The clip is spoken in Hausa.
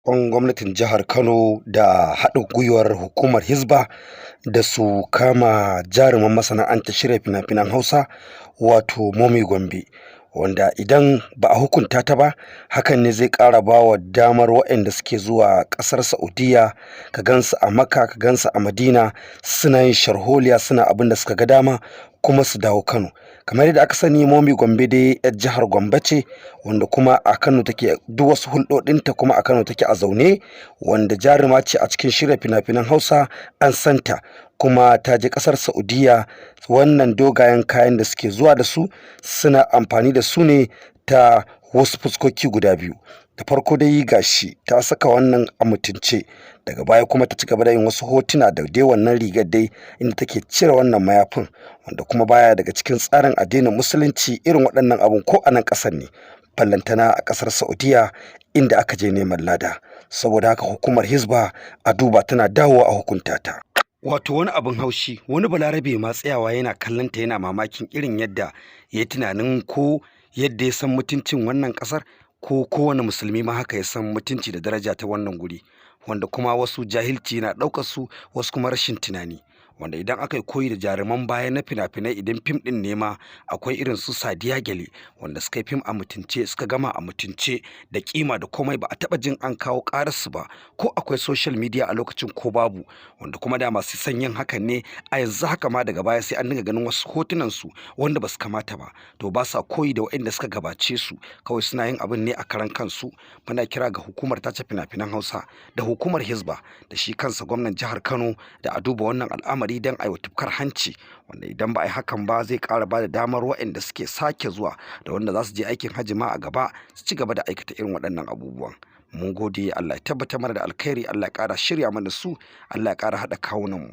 Roƙon gwamnatin jihar Kano da haɗin gwiwar hukumar Hisba da su kama jaruman masana'antar shirya fina-finan Hausa, wato Momi Gombe, wanda idan ba a hukunta ta ba, hakan ne zai ƙara ba wa damar waɗanda suke zuwa ƙasar Saudiya, ka gansu a Makka, ka gansu a Madina, suna yin sharholiya, suna abin da suka ga dama, kuma su dawo Kano. Kamar yadda aka sani, Momi Gombe dai yar jihar Gombe ce, wanda kuma a Kano take duk wasu hulɗoɗinta, kuma a Kano take a zaune, wanda jaruma ce a cikin shirya fina-finan Hausa, an santa. Kuma ta je ƙasar Saudiya, wannan dogayen kayan da suke zuwa da su, suna amfani da su ne ta wasu fuskoki guda biyu. Da farko dai, gashi ta saka wannan a mutunce, daga baya kuma ta ci gaba da yin wasu hotuna da dai wannan rigar dai, inda take cire wannan mayafin, wanda kuma baya daga cikin tsarin addinin Musulunci irin waɗannan abun, ko a nan ƙasar ne, ballantana a ƙasar Saudiya inda aka je neman lada. Saboda haka, hukumar Hisba a duba, tana dawowa a hukunta ta. Wato wani abin haushi, wani Balarabe ma tsayawa yana kallon ta, yana mamakin irin yadda ya yi tunanin ko yadda ya san mutuncin wannan ƙasar, ko kowane Musulmi ma haka ya san mutunci da daraja ta wannan guri. Wanda kuma wasu jahilci na ɗaukar su, wasu kuma rashin tunani. Wanda idan aka yi koyi da jaruman baya na fina-finai, idan fim ɗin ne ma, akwai irin su Sadiya Gyale, wanda suka yi fim a mutunce, suka gama a mutunce da kima da komai, ba a taɓa jin an kawo ƙararsu ba, ko akwai social media a lokacin ko babu. Wanda kuma da masu son yin hakan ne a yanzu haka ma, daga baya sai an dinga ganin wasu hotunan su wanda ba su kamata ba. To, ba sa koyi da waɗanda suka gabace su, kawai suna yin abin ne a karan kansu. Muna kira ga hukumar tace fina-finan Hausa da hukumar Hisba da shi kansa gwamnan jihar Kano da a duba wannan al'amari don a yi tufkar hanci, wanda idan ba a yi hakan ba, zai ƙara ba da damar waɗanda suke sake zuwa da wanda za su je aikin hajji ma a gaba su ci gaba da aikata irin waɗannan abubuwan. Mun gode. Allah ya tabbatar mana da alkhairi, Allah ya ƙara shirya mana su, Allah ya ƙara haɗa kawunan mu.